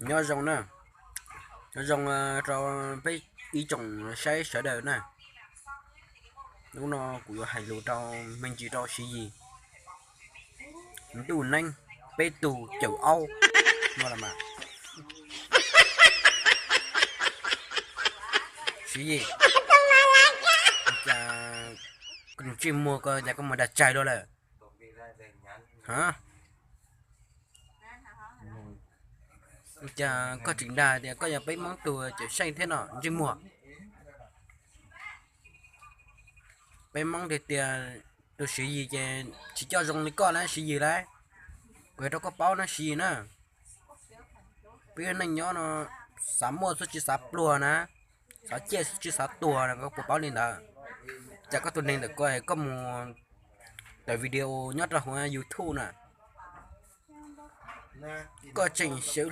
Nyob zoo na, nyob zoo rau peb ib tsoom saib sawv daws na. Hnub no kuv yuav hais lus rau me ntsis rau Siv Yis. Ntuj neeb peb tug caum aub no los mas. Siv Yis, cas ntsej muag ko cas koj mus dag tsaig luaj lawm? Cas koj tseem dag tias koj yog peb Hmoob tug cawm seej thiab no ntsej muag? Peb Hmoob tiag tias tus Siv Yis ces tsis coj zoo li koj lawm Siv Yis lauj. Kuv hais rau koj paub na Siv Yis na, peb neej nyob no xav muaj xwb tsis xav pluag na, xav ciaj xwb tsis xav tuag na, koj puas paub li ntawd? Cas koj tus neeg ntawm ko koj mus tawm video nyob rau hauv YouTube na, koj tseem xyaw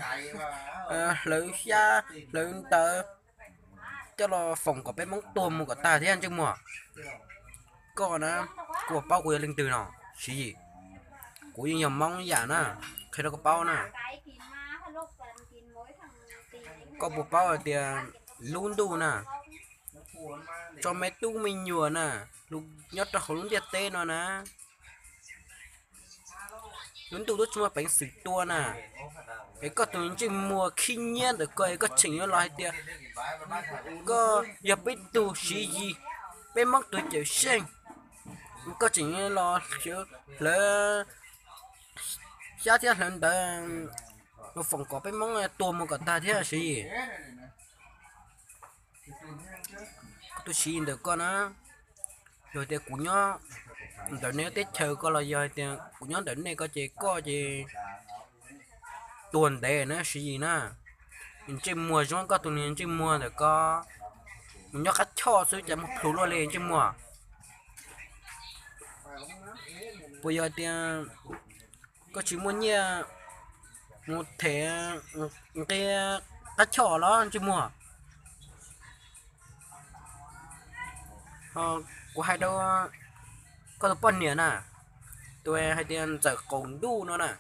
hlawv xyab hlawv ntawv coj los foom kom peb Hmoob tuag mus kom tag thiab ntsej muag. Koj na, koj puas paub kuv yog leej twg no Siv Yis? Kuv yeej yog Hmoob ib yam na, qhia rau koj paub na. Koj puas paub hais tias lub ntuj na, tso me tub me nyuam na, nyob rau hauv lub ntiaj teb no na, lub ntuj twb tsis muaj peev xwm tua na, es koj tus ntsej muag khib nyiab ntawm ko es koj tseem yuav los hais tias koj yog peb tug Siv Yis, peb Hmoob tug cawm seej, koj tseem yuav los hlawv xyab thiab hlawv ntawv los foom kom peb Hmoob tuag mus kom tag thiab Siv Yis. Koj tus Siv Yis ntawm ko na, yog tias kuv nyob ntawm nej teb chaws ko los yog hais tias kuv nyob ntawm nej ko ces koj ces tuag ntev na Siv Yis na. Ntsej muag zoo koj tus niag ntsej muag ntawm ko, mus nyob qab choj xwb cas muaj plhus luaj li ntsej muag. Puas yog tias koj tsis muaj nyiaj mus them nqi qab choj los ntsej muag? Kuv hais rau koj tus poj niam na, tus hais tias ntxawm qaum ntuj no na,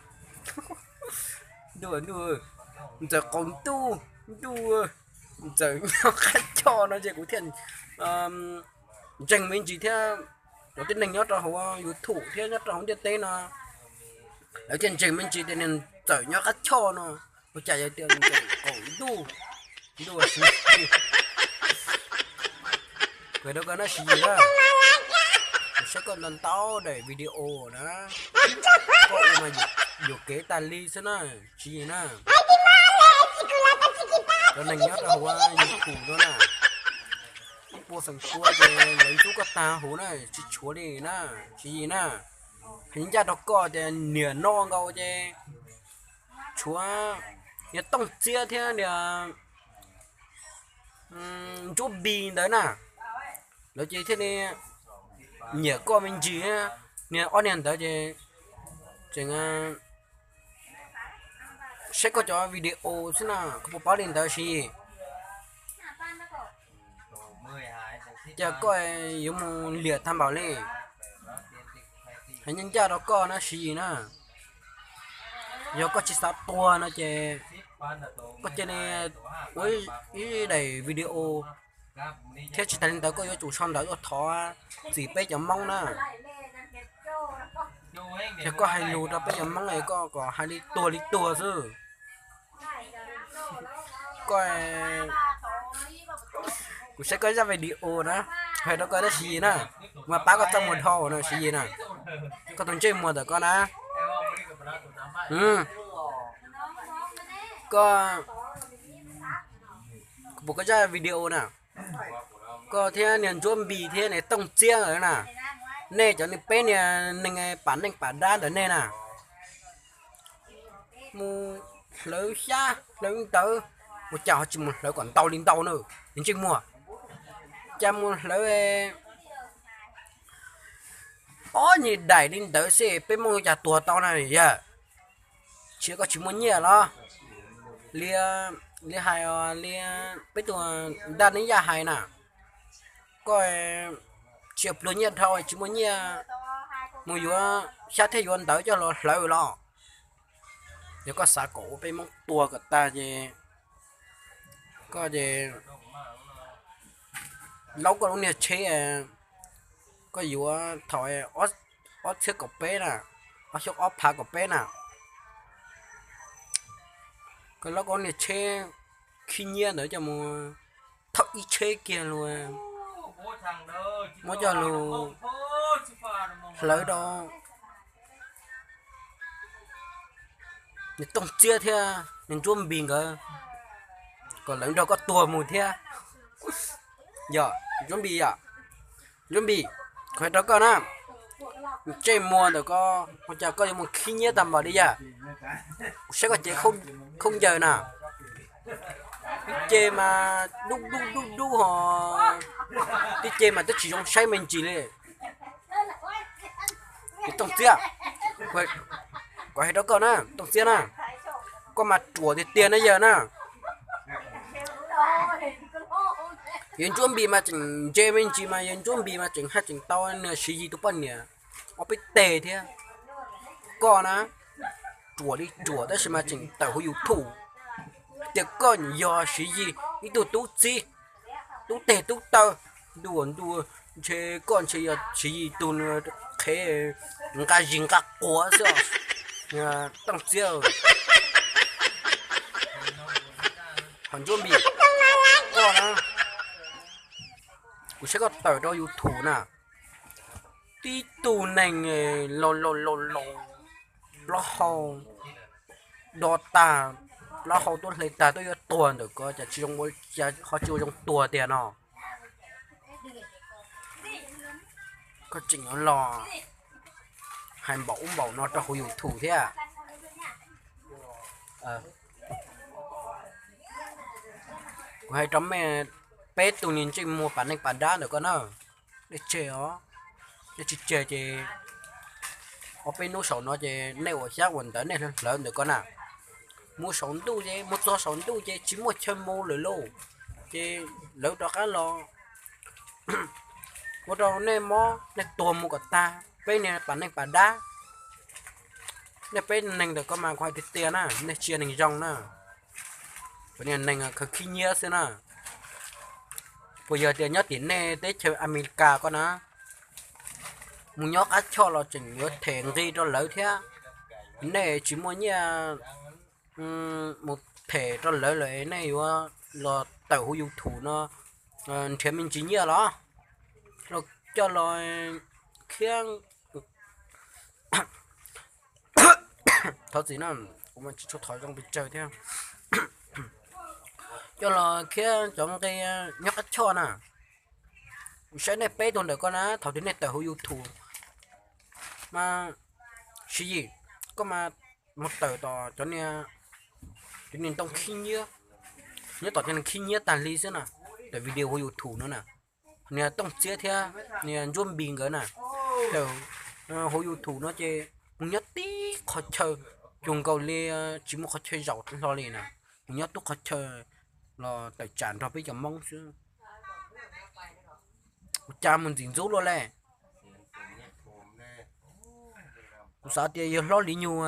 ntuj, ntuj, ntxawm qaum ntuj, ntuj, ntxawm nyob qab choj no ces kuv thiaj ntseeg me ntsis thiab, cov tib neeg nyob rau hauv YouTube thiab nyob rau hauv ntiaj teb no, lawv thiaj ntseeg me ntsis tias niag ntxawm nyob qab choj no, ua cas yog tias ntxawm qaum ntuj, ntuj, kuv rau koj na Siv Yis na, kuv saib koj ntau ntau daim video na, koj ua mas yuam kev tas li xwb na, Siv Yis na. Cov neeg nyob rau hauv YouTube no na, ib puas feem pua ces lawv ntxub koj tag huv na, tsis tshuav li na, Siv Yis na. Hais ncaj rau koj tias niam no nkaus ces tshuav niag Tooj Txiab thiab niag Ntsuab Npis ntawd na, lawv ces thiaj li nyiam koj me ntsis. Niag ob niag ntawd ces tseem saib koj cov video xwb na, koj puas paub li ntawd Siv Yis? Cas koj yuav mus liam tag npaum li? Hais ncaj ncaj rau koj na Siv Yis na, yog koj tsis xav tuag no ces koj cia li ua ib daim video, thiab tsis tas li ntawd koj yuav tsum sau ntawv tuaj thov txim peb cov Hmoob na. Yog koj hais lus rau peb cov Hmoob es koj kom hais li tuag li tuag xwb. Koj, kuv saib koj zaj video na, hais rau koj na Siv Yis na, mas pab koj txaj muag dhau na Siv Yis na, koj tus ntsej muag ntawm koj na. Koj, kuv pom koj zaj video na, koj thiab niag Ntsuab Npis thiab niag Tooj Txiab na, nej cov niag peb niag neeg pam neej pam dab ntawm nej na, mus hlawv xyab hlawv ntawv, ua cas ho tsis mus hlawv kom ntau li ntau na, niag ntsej muag, cas mus hlawv ob nyuag daim li ntawd xwb peb Hmoob yuav cas tuag tau na yawg? Tsis yog koj tsis muaj nyiaj los? Li, li hais li peb tus Daj Neeb Yaj hais na, koj tsis yog pluag nyiaj dhau tsis muaj nyiaj mus yuav xyab thiab yuav ntawv coj los hlawv los? Yog koj xav kom ua peb Hmoob tuag kom tag ces koj ces laub koj lub niag tsheb, koj yuav thaum ob txhiab kaum peb na, ob xyoo ob phav kaum peb na, koj laub koj lub niag tsheb khib nyiab ntawd coj mus thauj ib tsheb kiag lug, muab coj lug hlawv rau niag Tooj Txiab thiab niag Ntsuab Npis nkawd, kom lawv nrog koj tuag mus thiab. Yog Ntsuab Npis, yog Ntsuab Npis, kuv hais rau koj na, ntsej muag ntawm koj ua cas koj yuav mus khib nyiab tag npaum li yam? Kuv saib koj cev khaub ncaws na, tib ce mas dub dub dub dub ho, tib ce mas twb tsis zoo saib me ntsis li. Tooj Txiab, kuv hais rau koj na Tooj Txiab na, koj mas ruam tiag tiag na yawg na. Yawg Ntsuab Npis mas tseem ntse me ntsis mas yawg Ntsuab Npis mas tseem haj tseem tau nws Siv Yis tus poj niam ob peb teg thiab. Koj na, ruam li ruam tab sis mas tseem tawm hauv YouTube tias koj yog Siv Yis ib tug tub txib, tub teg tub taw, ntuj ntuj, ntshe koj ntshe yog Siv Yis tus qhev nqa zis nqa quav xwb os. Tooj Txiab, ho Ntsuab Npis, koj na, kuv saib koj tawm rau YouTube na, tib tug neeg laus laus laus laus, plaub hau do tag, plaub hau tuab hle tag tuaj yuav tuag ntawm ko cas tsis zoo ua, cas ho tsis ua zoo tuag tiag no. Koj tseem yuav los hais npaum ub npaum no rau hauv YouTube thiab. Kuv hais rau mej, peb tug niag ntsej muag pas neej pas dab ntawm ko na, nej tseg os. Nej tsis tseg ces ob peb hnub saum no ces nej ua xyab ua ntawv nej hlawv ntawm ko na, mus saum ntuj ces mus txog saum ntuj ces tsis muaj chaw mus lawm lauj. Ces lawv rov qab los ua rau nej mob nej tuag mus kom tag, peb niag pas neej pas dab. Nej peb neeg ntawm ko mas kuv hais tiag tiag na, nej tsis yog neeg zoo na, kuv niag neeg khaws khib nyiab xwb na. Puas yog tias nyob tim nej teb chaws Amelikas ko na, mus nyob qab choj los tseem yuav them nqi rau lawv thiab, nej tsis muaj nyiaj mus them rau lawv lawm nej yuav los tawm hauv YouTube no nrhiav me ntsis nyiaj los, los coj los khiab, thov txim no, kuv mas tsis tshua thov zoo pes tsawg thiab, coj los khiab cov nqi nyob qab choj na. Kuv saib nej peb tug ntawm ko na, thaum twg nej tawm hauv YouTube mas Siv Yis, koj mas mus tawm tom cov niag ntoo khib nyiab, nyob tom cov niag khib nyiab tag li xwb na, tawm video hauv YouTube no na. Niag Tooj Txiab thiab niag Ntsuab Npis nkawd na, tawm hauv YouTube no ces mus nyob tib qhov chaw, cuag nkaus li tsis muaj qhov chaw zaum hlo li na, mus nyob tib qhov chaw los tawm tsam nrog peb cov Hmoob xwb. Ua cas mus ntxim ntxub luaj li. Kuv xav tias yawg hlob Lis Nyug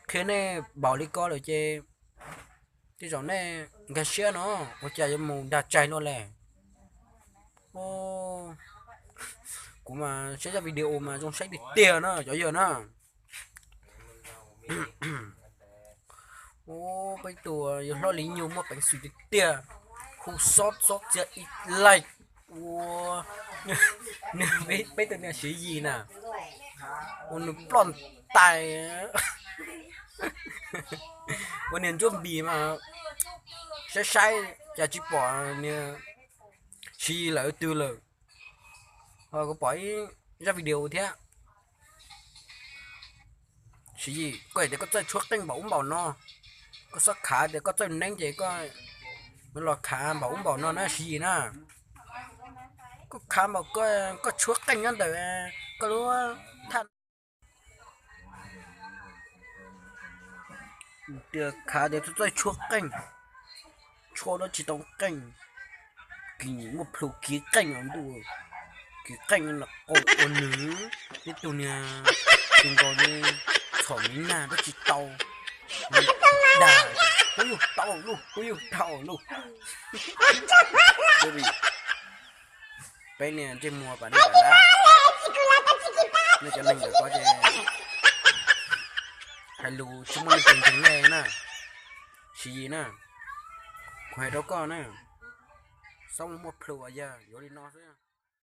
qhia nej npaum li ko lawm ces tej zaum nej nkag siab no, ua cas yuav mus dag tsaig luaj li. Kuv mas saib zaj video mas zoo saib tiag tiag na cov yawg na. Ua peb tus yawg hlob Lis Nyug muaj peev xwm tiag tiag, hu xob xob txia ib laig ua nws, peb tus niag Siv Yis na, ua nws ploj ntais. Ua niag Ntsuab Npis mas saib saib cas tsis pom niag Siv Yis lawm twg lawm. Ho kuv pom ib zaj video thiab. Siv Yis, koj hais tias koj txawj tshuab qeej npaum ub npaum no, koj txhob khav tias koj txawj neeb ces koj los khav npaum ub npaum no na Siv Yis na. Koj khav npaum koj, koj tshuab qeej nyob ntawm koj lub thaj tias khav tias txawj tshuab qeej, tshuab dab tsis tau qeej, kis muaj plhu kiv qeej os ntuj, kiv qeej los qau ua nws, tib tug niag tus nkaus li txhom miv nag dab tsis tau, Tau lug, kuv yug tau lug. Peb niag ntsej muag pas dej pas dab, nej cov neeg ntawm ko ces hais lus tsis muaj leej twg ntseeg nej na. Siv Yis na, kuv hais rau koj na, xob muaj plhu yog yuav li no xwb.